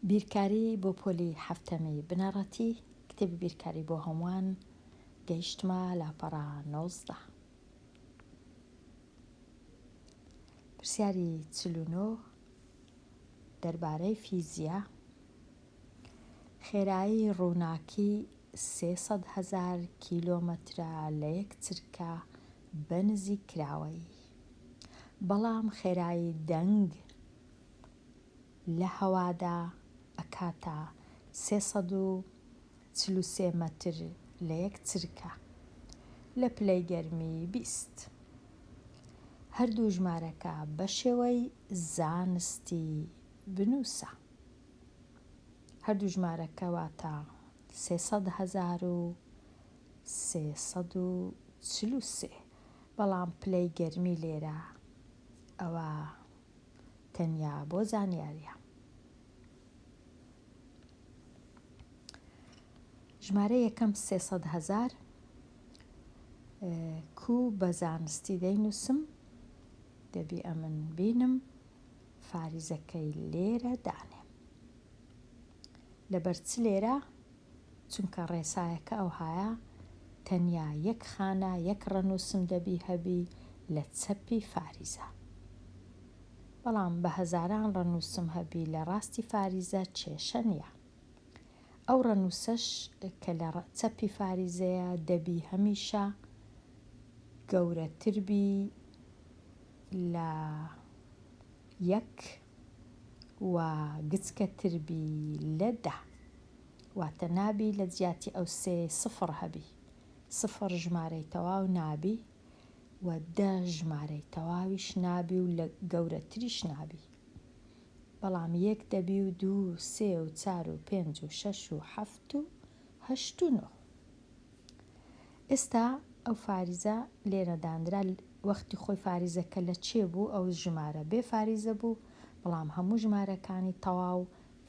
بیرکاری بۆ پۆلی حەفتەمی بنەڕەتی، کتێبی بیرکاری بۆ هەمووان، گەیشتمە لاپەڕە 19. پرسیاری 49 دەربارەی فیزیا، خێرایی ڕووناکی 300 هەزار کیلۆمەترە لە یەک چرکە بە نزیککراوەیی، بەڵام خێرایی دەنگ لە هەوادا ئەکاتە 343 مەتر لە یەک چرکە لە پلەی گەرمی 20. هەردوو ژمارەکە بە شێوەی زانستی بنووسە. هەردوو ژمارەکە واتە 300 هەزار و 343 بەڵام پلەی گەرمی لێرە ئەوە تەنیا بۆ زانیاریە. ژمارە یەکەم 300 هەزار کو بە زانستی دەینووسم دەبی ئەمن بینم فاریزەکەی لێرە دانێم لەبەر چ لێرە چونکە ڕێسایەکە ئەوهایە تەنیا یەک خانە یەک ڕەنووسم دەبی هەبی لە چەپی فاریزە بەڵام بە هەزاران ڕەنووسم هەبی لە ڕاستی فاریزە کێشە نیە ئەو ڕەنووسەش کە لە چەپی فاریزەیە دەبی هەمیشە گەورەتر بی لە یەک و گچکەتر بی لە دە واتە نابی لە جیاتی ئەو سێ سفڕ هەبی سفڕ ژمارەی تەواو نابی و دە ژمارەی تەواویش نابی و لە گەورەتریش نابی بەڵام یەک دەبی و دوو و سێ و چار و پێنج و شەش و حەفت و هەشت و نۆ. ئێستا ئەو فاریزە لێرە دانرا وەختی خۆی فاریزەکە لە چێ بوو ئەو ژمارە بێ فاریزە بوو بەڵام هەموو ژمارەکانی تەواو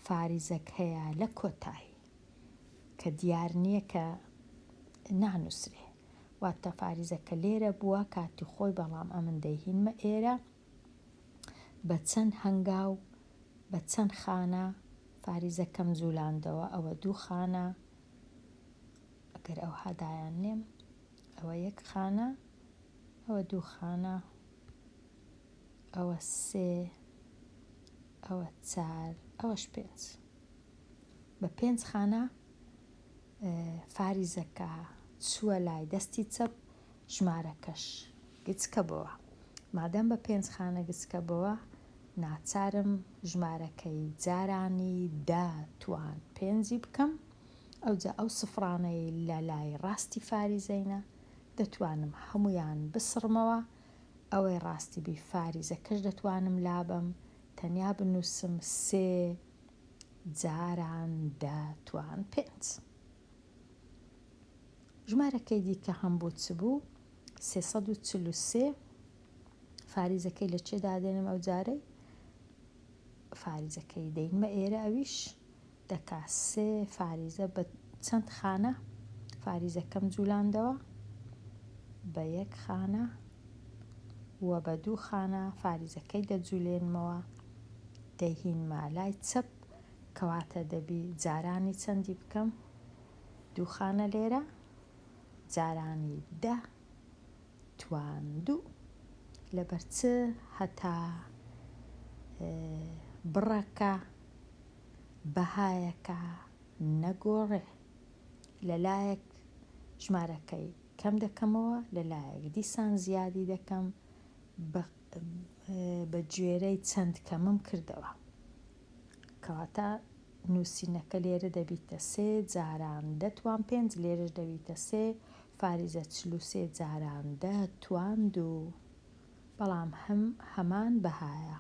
فاریزەک هەیە لە کۆتایی کە دیار نییە کە نانووسرێ واتە فاریزەکە لێرە بووە کاتی خۆی بەڵام ئەمن دەیهینمە ئێرە بە چەند هەنگاو بە چەند خانە فاریزەکەم جولاندەوە ئەوە دوو خانە ئەگەر ئەوها دایاننێم ئەوە یەک خانە ئەوە دوو خانە ئەوە سێ ئەوە چار ئەوەش پێنج بە پێنج خانە فاریزەکە چووە لای دەستی چەپ ژمارەکەش گچکە بۆوە مادەم بە پێنج خانە گچکە بۆوە ناچارم ژمارەکەی جارانی دە توان پێنجی بکەم ئەوجا ئەو سفرانەی لە لای ڕاستی فاریزەینە دەتوانم هەموویان بسڕمەوە ئەوەی ڕاستی بی فاریزەکەش دەتوانم لابەم تەنیا بنووسم سێ جاران دە توان پێنج. ژمارەکەی دیکە هەم بوو چ بوو؟ 343 فاریزەکەی لە چێ دادێنم ئەو جارەی فاریزەکەی دەینمە ئێرە ئەویش دەکا سێ فاریزە بە چەند خانە فاریزەکەم جولاندەوە بە یەک خانە و بە دوو خانە فاریزەکەی دەجولێنمەوە دەیهینمە لای چەپ کەواتە دەبی جارانی چەندی بکەم دوو خانە لێرە جارانی دە توان دوو لەبەر چ هەتا بڕەکە بەهایەکە نەگۆڕێ لەلایەک ژمارەکەی کەم دەکەمەوە لەلایەک دیسان زیادی دەکەم بە گوێرەی چەند کەمم کردەوە کەواتە نووسینەکە لێرە دەبیتە سێ جاران دە توان پێنج لێرەش دەبیتە سێ فاریزە 43 جاران دە توان دوو بەڵام هەم هەمان بەهایە.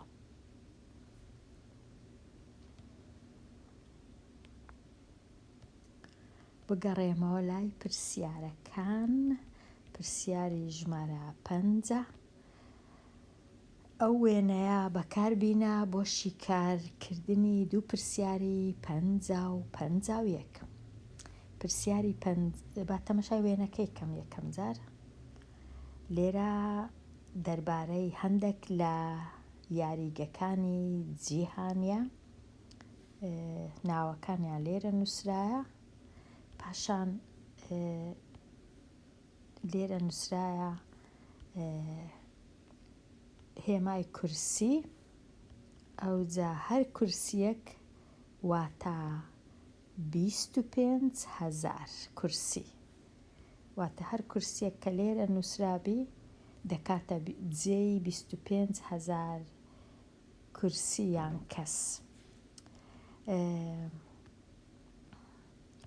بگەڕێمەوە لای پرسیارەکان پرسیاری ژمارە پەنجە ئەو وێنەیە بەکار بینە بۆ شیکار کردنی دوو پرسیاری 50 و 51. پرسیاری پەنج با تەمەشای وێنەکەی کەم یەکەم جار لێرە دەربارەی هەندێک لە یاریگەکانی جیهانیە. ناوەکانیان لێرە نووسرایە پاشان لێرە نووسرایە هێمای کورسی ئەوجا هەر کورسیەک واتا 25 هەزار کورسی واتە هەر کورسیەک کە لێرە نووسرابی دەکاتە جێی 25 هەزار کورسی یان کەس.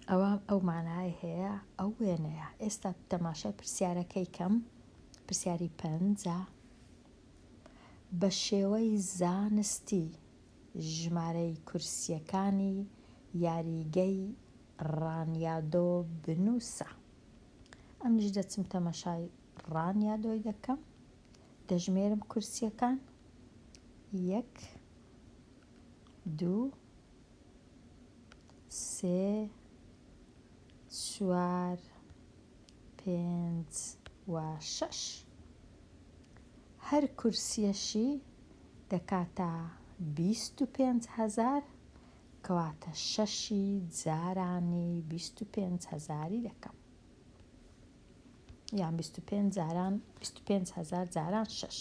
ئەوە ئەو مانای هەیە ئەو وێنەیە. ئێستا تەماشای پرسیارەکەی کەم، پرسیاری پەنجا. بە شێوەی زانستی ژمارەی کورسیەکانی یاریگەی ڕانیادۆ بنووسە. ئەمنیش دەچم تەماشای ڕانیادۆی دەکەم، دەژمێرم کورسیەکان، یەک، دوو، سێ، چوار، پێنج و شەش. هەر کورسیەشی دەکاتە 25 هەزار، کەواتە شەشی جارانی 25 هەزاری دەکەم، یان 25 جاران 25 هەزار جاران شەش.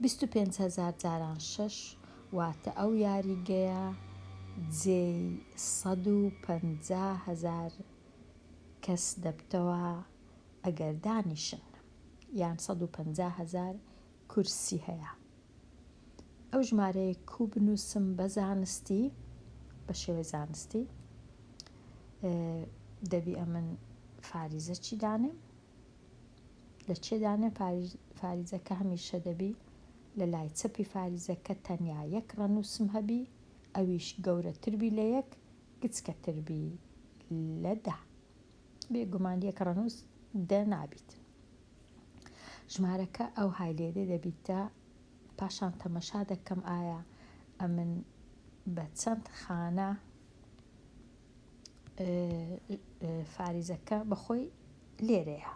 25 هەزار جاران شەش واتە ئەو یاریگەیە جێی 150 هەزار کەس دەبتەوە ئەگەر دانیشن، یان 150 هەزار کورسی هەیە. ئەو ژمارەیە کو بنووسم بە زانستی، بە شێوەی زانستی دەبی ئەمن فاریزە چی دانێم؟ لە چێ دانێم فاریزەکە؟ هەمیشە دەبی لە لای چەپی فاریزەکە تەنیا یەک ڕەنووسم هەبی، ئەویش گەورەتر بی لە یەک، گچکەتر بی لە دە. بێگومان یەک ڕەنووس دە نابیت. ژمارەکە ئەو های لێدێ دەبیتە. پاشان تەمەشا دەکەم ئایا ئەمن بە چەند خانە فاریزەکە بەخۆی لێرەیە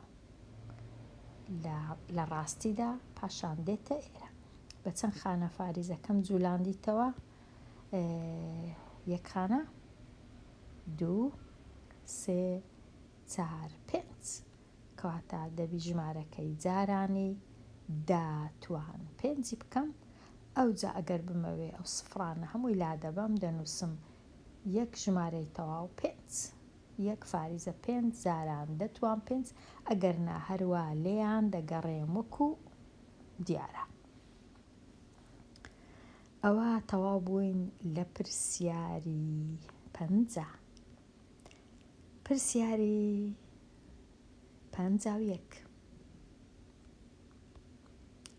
لە ڕاستیدا، پاشان دێتە ئێرە. بە چەند خانە فاریزەکەم جولاندیتەوە؟ یەک خانە، دوو، سێ، چار، پێنج. کەواتە دەبی ژمارەکەی جارانی دە توان پێنجی بکەم. ئەوجا ئەگەر بمەوێ ئەو سفرانە هەمووی لادەبەم، دەنووسم یەک ژمارەی تەواو پێنج، یەک فاریزە پێنج جاران دە توان پێنج. ئەگەر نا هەروا لێیان دەگەڕێم وەکو دیارە. ئەوە تەواو بووین لە پرسیاری 50. پرسیاری 51: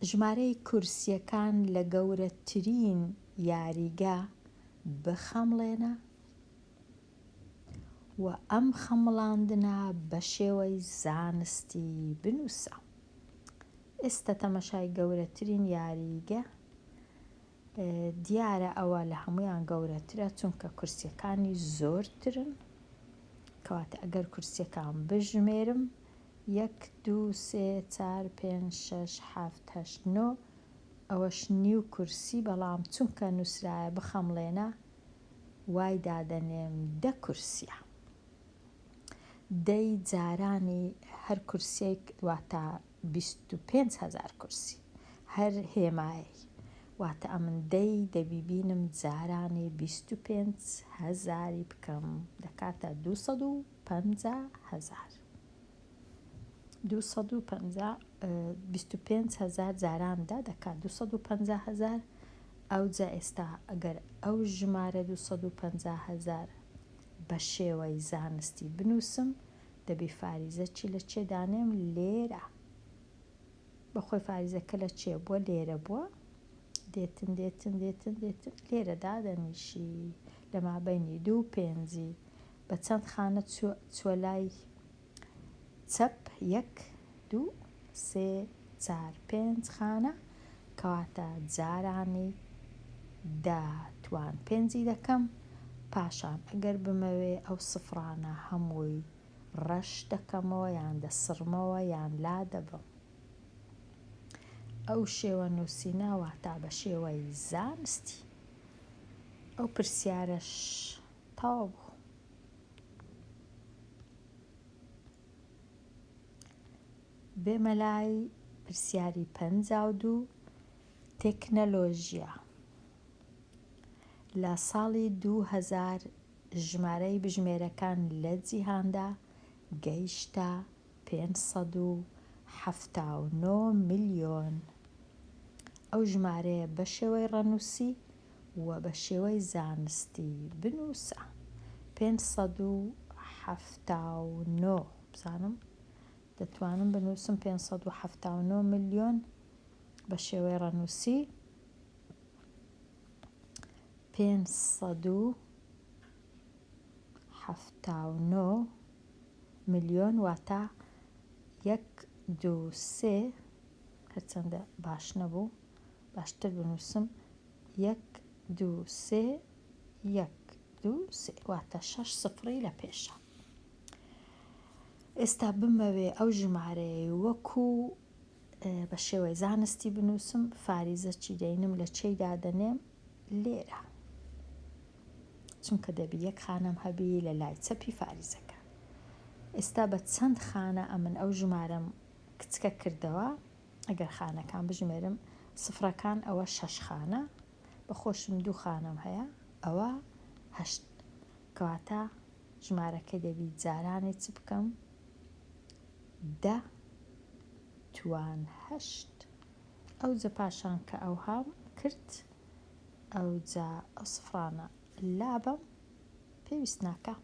ژمارەی کورسیەکان لە گەورەترین یاریگە بخەمڵێنە و ئەم خەمڵاندنە بە شێوەی زانستی بنووسە. ئێستا تەمەشای گەورەترین یاریگە، دیارە ئەوە لە هەمویان گەورەترە چونکە کورسیەکانی زۆرترن. کەواتە ئەگەر کورسیەکان بژمێرم، یەک، دوو، سێ، چار، پێنج، شەش، حەفت، هەشت، نۆ، ئەوەش نیو کورسی، بەڵام چونکە نووسرایە بخەمڵێنە وای دادەنێم 10 کورسیە. دەی جارانی هەر کورسیەک واتە 25 هەزار کورسی هەر هێمایەی، واتە ئەمن دەی دەبی بینم جارانی 25 هەزاری بکەم دەکاتە 250 هەزار. 250، 25 هەزار جاران دە دەکات 250 هەزار. ئەوجا ئێستا ئەگەر ئەو ژمارە 250 هەزار بە شێوەی زانستی بنووسم دەبی فاریزە چی لە چێ دانێم؟ لێرە بەخۆی فاریزەکە لە چێ بووە؟ لێرە بووە. دێتن دێتن دێتن دێتن لێرە دادەنیشی لە مابەینی دوو پێنجی. بە چەند خانە چووە لای چەپ؟ یەک، دوو، سێ، چار، پێنج خانە. کەواتە جارانی دە توان پێنجی دەکەم. پاشان ئەگەر بمەوێ ئەو سفرانە هەمووی ڕەش دەکەمەوە یان دەسڕمەوە یان لا دەبم. ئەو شێوە نووسینە واتا بە شێوەی زانستی. ئەو پرسیارەش تەواو بوو. بێمە لای پرسیاری 52 تەکنەلۆژیا. لە ساڵی 2000 ژمارەی بژمێرەکان لە جیهاندا گەیشتە 579 ملیۆن. ئەو ژمارەیە بە شێوەی ڕەنووسی و بە شێوەی زانستی بنووسە. 579 بزانم دەتوانم بنووسم 579 ملیۆن بە شێوەی ڕەنووسی 579 ملیۆن واتە یەک دوو سێ هەرچەندە باش نەبوو باشتر بنووسم یەک دوو سێ یەک دوو سێ واتە شەش سفڕی لە پێشە. ئێستا بمەوێ ئەو ژمارەیەی وەکو بە شێوەی زانستی بنووسم فاریزە چی دەینم لە چێی دادەنێم لێرە چونکە دەبی یەک خانەم هەبی لە لای چەپی فاریزەکە ئێستا بە چەند خانە ئەمن ئەو ژمارەم کچکە کردەوە ئەگەر خانەکان بژمێرم سفرەکان ئەوە شەش خانە بە خۆشم دوو خانەم هەیە ئەوە هەشت کەواتە ژمارەکەی دەبی جارانی چ بکەم دە توان هەشت ئەوجە پاشان کە ئەوهام کرد ئەوجا ئەو سفرانە لابەم پێویست ناکا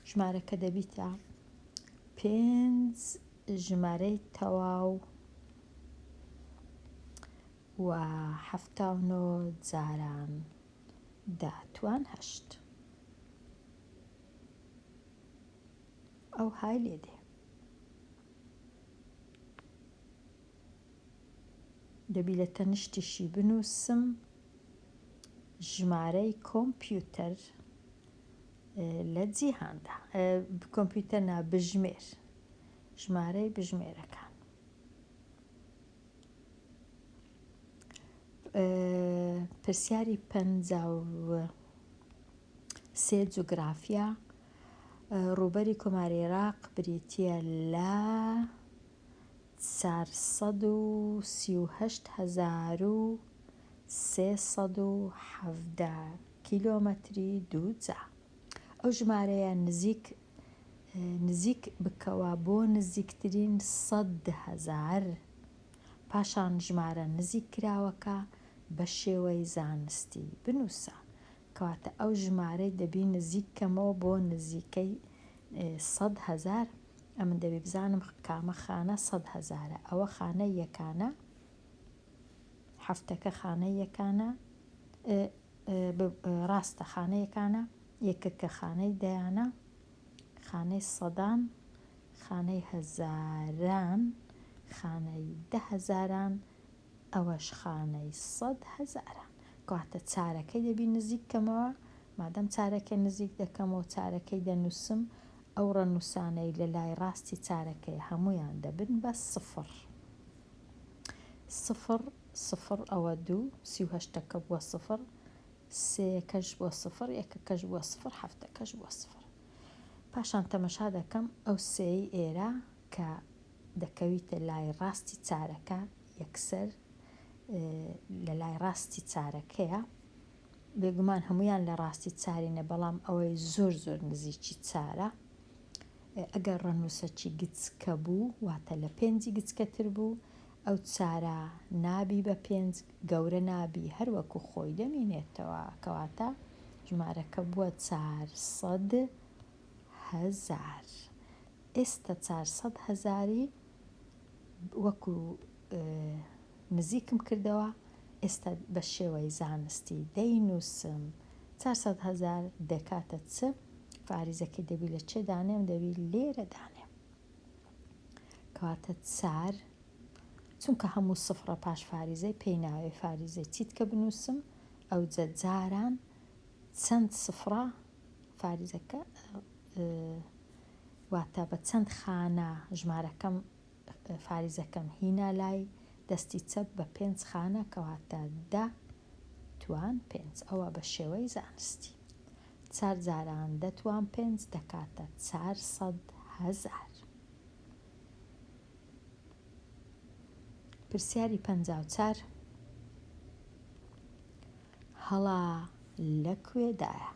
ژمارەکە دەبیتە پێنج ژمارەی تەواو و 79 جاران دە توان هەشت ئەوهای لێ دێ. دەبی لە تەنیشتیشی بنووسم ژمارەی کۆمپیوتەر لە جیهاندا کۆمپیوتەر نا بژمێر ژمارەی بژمێرەکان. پرسیاری 53 جوگرافیا ڕووبەری کۆماری عێراق بریتییە لە 438,317 کیلۆمەتری دووجا. ئەو ژمارەیە نزیک نزیک بکەوە بۆ نزیکترین 100,000 پاشان ژمارە نزیک کراوەکە بە شێوەی زانستی بنووسە. کەواتە ئەو ژمارەی دەبی نزیک کەمەوە بۆ نزیکەی 100,000 ئەمن دەبی بزانم کامە خانە سەد هەزارە ئەوە خانەی یەکانە حەفتەکە خانەی یەکانە ڕاستە خانە یەکانە یەکەکە خانەی دەیانە خانەی سەدان خانەی هەزاران خانەی دە هەزاران ئەوەش خانەی سەد هەزاران کەواتە چارەکەی دەبی نزیک کەمەوە مادەم چارەکە نزیک دەکەمەوە چارەکەی دەنووسم ئەو ڕەنووسانەی لە لای ڕاستی چارەکەی هەموویان دەبن بە سفر سفر سفر ئەوە دوو 38ەکە بووە سفر سێیەکەش بووە سفر یەکەکەش بووە سفر حەفتەکەش بووە سفر پاشان تەمەشا دەکەم ئەو سێی ئێرە کە دەکەویتە لای ڕاستی چارەکە یەکسەر لە لای ڕاستی چارەکەیە بێگومان هەمویان لە ڕاستی چارینە بەڵام ئەوەی زۆر زۆر نزیکی چارە ئەگەر ڕەنووسەکی گچکە بوو واتە لە پێنجی گچکەتر بوو ئەو چارە نابی بە پێنج گەورە نابی هەر وەکو خۆی دەمینێتەوە کەواتە ژمارەکە بووە 400 هەزار ئێستا 400 هەزاری وەکو نزیکم کردەوە ئێستا بە شێوەی زانستی دەینووسم 400 هەزار دەکاتە چ فاریزەکەی دەبی لە چێ دانێم دەبی لێرە دانێم کەواتە چار چونکە هەموو سفرە پاش فاریزەی پێی ناوێ فاریزەی چیت کە بنووسم ئەوجە جاران چەند سفرە فاریزەکە واتە بە چەند خانە ژمارەکەم فاریزەکەم هینا لای دەستی چەپ بە پێنج خانە کەواتە دە. توان پێنج ئەوە بە شێوەی زانستی. چار جاران دە توان پێنج دەکاتە 400 هەزار. پرسیاری 54 هەڵە لە کوێدایە؟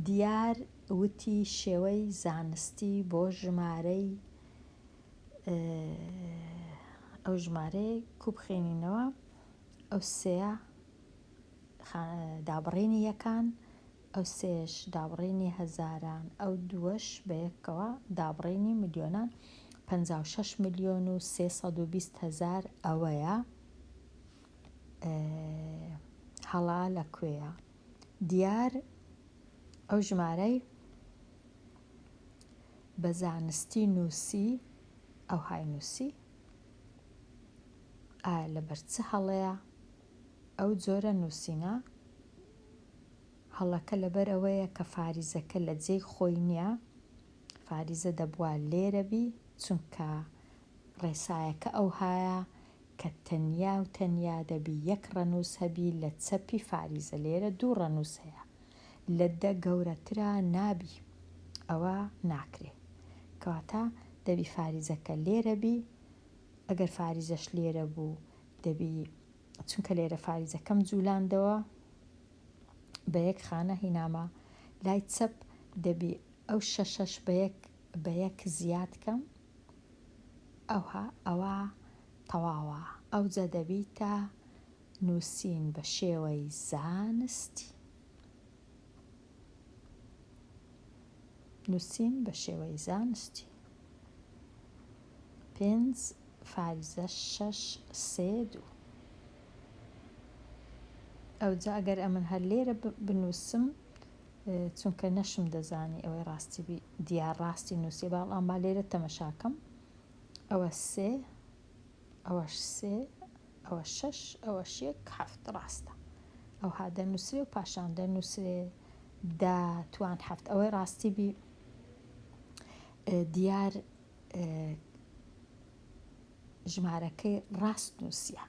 دیار وتی شێوەی زانستی بۆ ژمارەی ئەو ژمارەیە کو بخێنینەوە ئەو سێیە دابڕینی یەکان ئەو سێش دابڕینی هەزاران ئەو دووەش بەیەکەوە دابڕینی ملیۆنان 56 ملیۆن و 320 هەزار ئەوەیە هەڵا لە کوێیە؟ دیار ئەو ژمارەی بە زانستی نووسی ئەوهای نووسی ئایا لەبەر چ هەڵەیە ئەو جۆرە نووسینە؟ هەڵەکە لەبەر ئەوەیە کە فاریزەکە لە جێی خۆی نییە فاریزە دەبوا لێرە بی چونکە ڕێسایەکە ئەوهایە کە تەنیا و تەنیا دەبی یەک ڕەنووس هەبی لە چەپی فاریزە لێرە دوو ڕەنووس هەیە لە دە گەورەترا نابی ئەوە ناکرێ کەواتە دەبی فاریزەکە لێرە بی ئەگەر فاریزەش لێرە بوو دەبی چونکە لێرە فاریزەکەم جولاندەوە بە یەک خانە هینامە لای چەپ دەبی ئەو شەشەش بە یەک بە یەک زیاد کەم ئەوها ئەوە تەواوە ئەوجە دەبیتە نووسین بە شێوەی زانستی. نووسین بە شێوەی زانستی. پێنج فاریزە شەش سێ دوو. ئەوجا ئەگەر ئەمن هەر لێرە بنووسم چونکە نەشم دەزانی ئەوەی ڕاستی بی دیار ڕاستی نووسی بەڵام با لێرە تەمەشاکەم ئەوە سێ ئەوەش سێ ئەوە شەش ئەوەش یەک حەفت ڕاستە ئەوها دەنووسرێ و پاشان دەنووسرێ دە توان حەفت ئەوەی ڕاستی بی دیار ژمارەکەی ڕاست نووسیە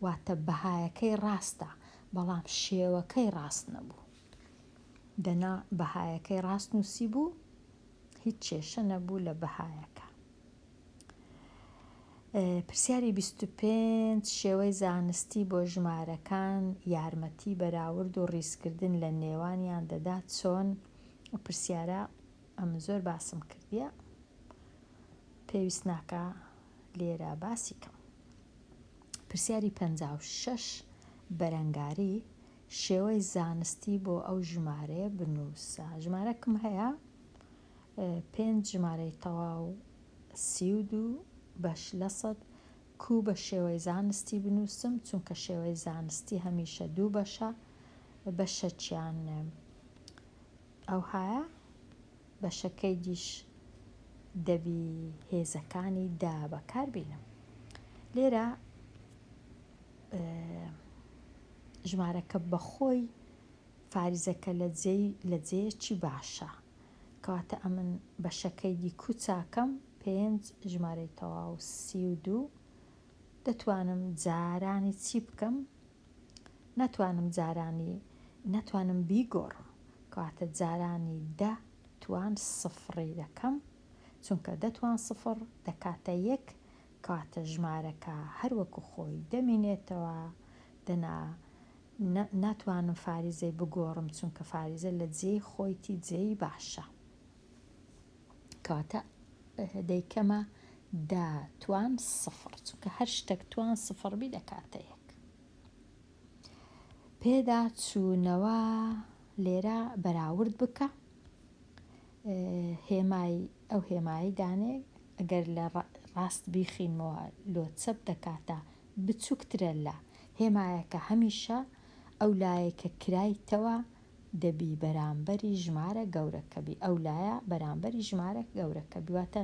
واتە بەهایەکەی ڕاستە بەڵام شێوەکەی ڕاست نەبوو دەنا بەهایەکەی ڕاست نووسی بوو هیچ کێشە نەبوو لە بەهایەکە. پرسیاری 25 شێوەی زانستی بۆ ژمارەکان یارمەتی بەراورد و ڕیزکردن لە نێوانیان دەدات چۆن؟ ئەو پرسیارە ئەمن زۆر باسم کردیە پێویست ناکا لێرە باسی کەم. پرسیاری 56 بەرەنگاری شێوەی زانستی بۆ ئەو ژمارەیە بنووسە. ژمارەکم هەیە پێنج ژمارەی تەواو 32 بەش لە سەد کوو بە شێوەی زانستی بنووسم چونکە شێوەی زانستی هەمیشە دوو بەشە بەشەکیان ئەوهایە بەشەکەی دیش دەبی هێزەکانی دا بەکار بینم لێرە ژمارەکە بەخۆی فاریزەکە لە جێی لە جێیەکی باشە کەواتە ئەمن بەشەکەی دی کو چاکەم پێنج ژمارەی تەواو 32 دەتوانم جارانی چی بکەم ناتوانم جارانی ناتوانم بیگۆڕم کەواتە جارانی دە توان سفڕی دەکەم چونکە دە توان سفڕ دەکاتە یەک کەواتە ژمارەکە هەر وەکو خۆی دەمینێتەوە دەنا ناتوانم فاریزەی بگۆڕم چونکە فاریزە لە جێی خۆیتی جێی باشە کەواتە دەیکەمە دە توان سفڕ چونکە هەر شتێک توان سفڕ بی دەکاتە یەک پێدا چوونەوە لێرە بەراورد بکە هێمای ئەو هێمایی دانێ ئەگەر لە ڕاست بیخینمەوە لۆ چەپ دەکاتە بچووکترە لە هێمایەکە هەمیشە ئەو لایەی کە کرایتەوە دەبی بەرامبەری ژمارە گەورەکە بی ئەو لایە بەرامبەری ژمارە گەورەکە بی واتە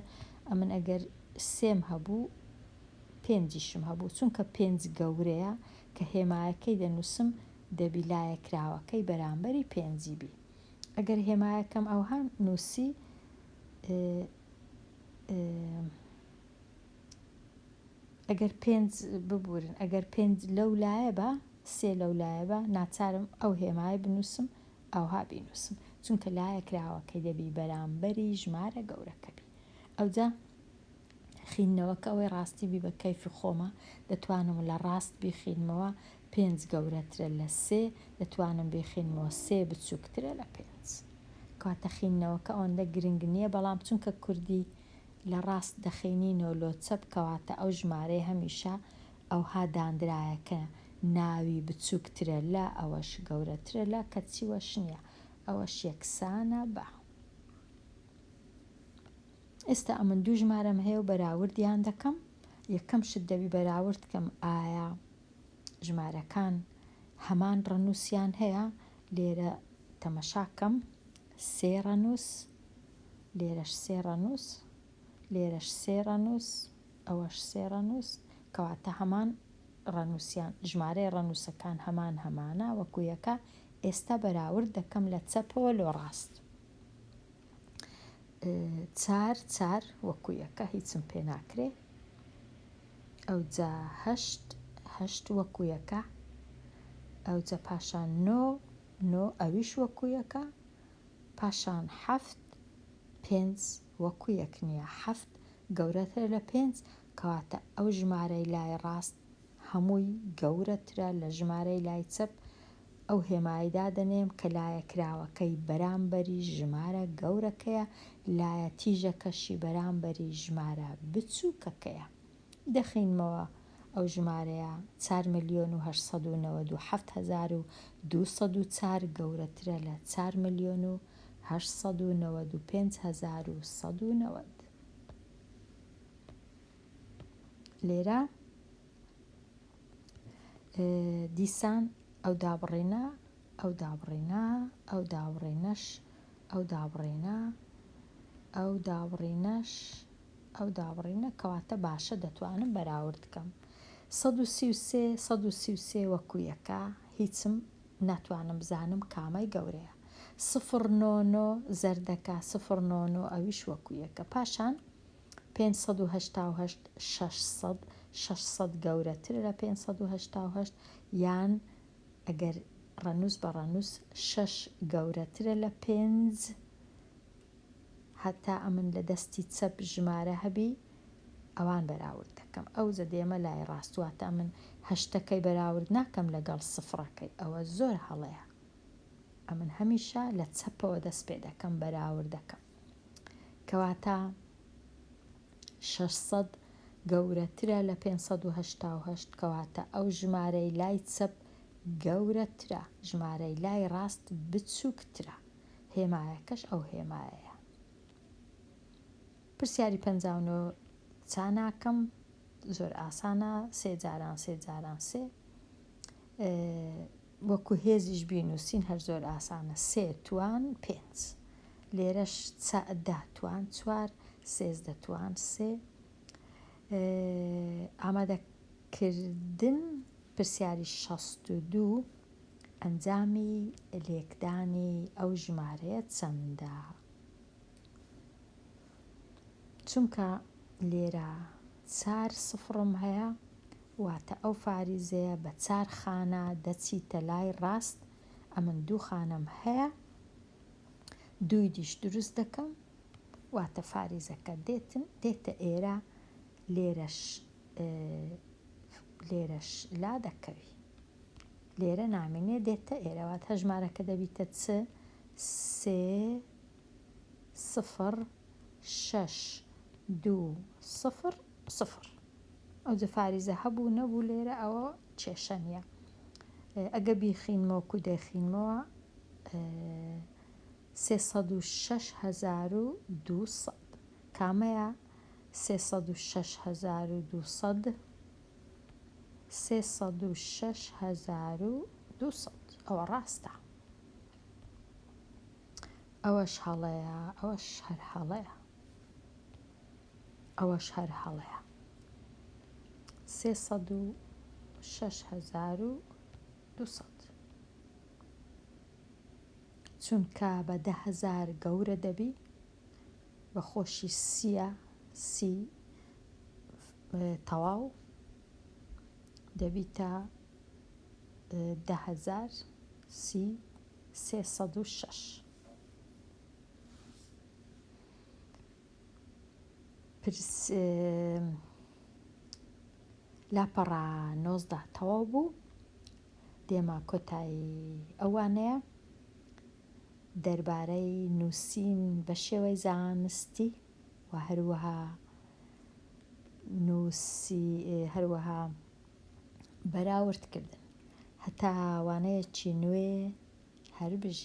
ئەمن ئەگەر سێم هەبوو پێنجیشم هەبوو چونکە پێنج گەورەیە کە هێمایەکەی دەنووسم دەبی لایە کراوەکەی بەرامبەری پێنجی بی ئەگەر هێمایەکەم ئەوها نووسی ئەگەر پێنج ببورن ئەگەر پێنج لەو لایە بە. سێ لەو لایە بە، ناچارم ئەو هێمایە بنووسم ئاوها بینووسم چونکە لایە کراوەکەی دەبی بەرامبەری ژمارە گەورەکە بی. ئەوجا خیندنەوەکە ئەوەی ڕاستی بی بە کەیفی خۆمە دەتوانم لە ڕاست بیخینمەوە پێنج گەورەترە لە سێ دەتوانم بیخینمەوە سێ بچووکترە لە پێنج. کەواتە خیندنەوەکە ئەوەندە گرنگ نییە بەڵام چونکە کوردی لە ڕاست دەخینینەوە لۆ چەپ کەواتە ئەو ژمارەیە هەمیشە ئەوها داندرایە کە ناوی بچوکترە لە ئەوەش گەورەترە لە کەچی وەش نیە ئەوەش یەکسانە بە. ئێستا ئەمن دوو ژمارەم هەیە و بەراوردیان دەکەم یەکەم شت دەبی بەراورد کەم ئایا ژمارەکان هەمان ڕەنووسیان هەیە لێرە تەمەشا کەم سێ ڕەنووس لێرەش سێ ڕەنووس لێرەش سێ ڕەنووس ئەوەش سێ ڕەنووس کەواتە هەمان ڕەنووسیان ژمارەی ڕەنووسەکان هەمان هەمانە وەکو یەکە ئێستا بەراورد دەکەم لە چەپەوە لۆ ڕاست چار چار وەکو یەکە هیچم پێ ناکرێ ئەوجا هەشت هەشت وەکو یەکە ئەوجا پاشان نۆ نۆ ئەویش وەکو یەکە پاشان حەفت پێنج وەکو یەک نییە حەفت گەورەترە لە پێنج کەواتە ئەو ژمارەی لای ڕاست هەمووی گەورەترە لە ژمارەی لای چەپ ئەو هێمایەی دادەنێم کە لایە کراوەکەی بەرامبەری ژمارە گەورەکەیە لایە تیژەکەشی بەرامبەری ژمارە بچووکەکەیە دەخینمەوە ئەو ژمارەیە 4,897,204 گەورەترە لە 4,895,190. لێرە دیسان ئەو دابڕینە ئەو دابڕینە ئەو دابڕینەش ئەو دابڕینە ئەو دابڕینەش ئەو دابڕینە کەواتە باشە دەتوانم بەراورد کەم 133 133 وەکو یەکە هیچم ناتوانم بزانم کامەی گەورەیە سفر نۆ نۆ زەردەکە سفر نۆ نۆ ئەویش وەکو یەکە پاشان 588 600 600 گەورەترە لە 588 یان ئەگەر ڕەنووس بە ڕەنووس شەش گەورەترە لە پێنج هەتا ئەمن لە دەستی چەپ ژمارە هەبی ئەوان بەراورد دەکەم ئەوجە دێمە لای ڕاست واتە ئەمن هەشتەکەی بەراورد ناکەم لەگەڵ سفڕەکەی ئەوە زۆر هەڵەیە ئەمن هەمیشە لە چەپەوە دەست پێ دەکەم بەراورد دەکەم کەواتە 600 گەورەترە لە 588 کەواتە ئەو ژمارەی لای چەپ گەورەترە ژمارەی لای ڕاست بچووکترە هێمایەکەش ئەو هێمایەیە. پرسیاری 59 چا ناکەم زۆر ئاسانە سێ جاران سێ جاران سێ وەکو هێزیش بینوسین هەر زۆر ئاسانە سێ توان پێنج لێرەش دە توان چوار سێزدە توان سێ ئامادەکردن پرسیاری 62 ئەنجامی لێکدانی ئەو ژمارەیە چەندە؟ چونکە لێرە چار سفڕم هەیە واتە ئەو فاریزەیە بە چار خانە دەچیتە لای ڕاست ئەمن دوو خانەم هەیە دووی دیش دروست دەکەم واتە فاریزەکە دێتن دێتە ئێرە لێرەش لێرەش لا دەکەوی لێرە نامینێ دێتە ئێرە واتە ژمارەکە دەبیتە چ سێ سفر شەش دوو سفر سفر ئەوجە فاریزە هەبوو نەبوو لێرە ئەوە کێشە نییە ئەگە بیخینمەوە کو دەخینمەوە 306 200 کامەیە 306 200 306 200 ئەوە ڕاستە ئەوەش هەڵەیە ئەوەش هەر هەڵەیە ئەوەش هەر هەڵەیە 306 200 چونکە بە 10 هەزار گەورە دەبی بە خۆشی سیە سی تەواو دەبیتە. 10000 سی 306. پرس لاپەڕە 19 تەواو بوو دێمە کۆتایی ئەو وانەیە دەربارەی نووسین بە شێوەی زانستی و هەروەها نووسی هەروەها بەراوردکردن. هەتا وانەیەکی نوێ هەر بژی.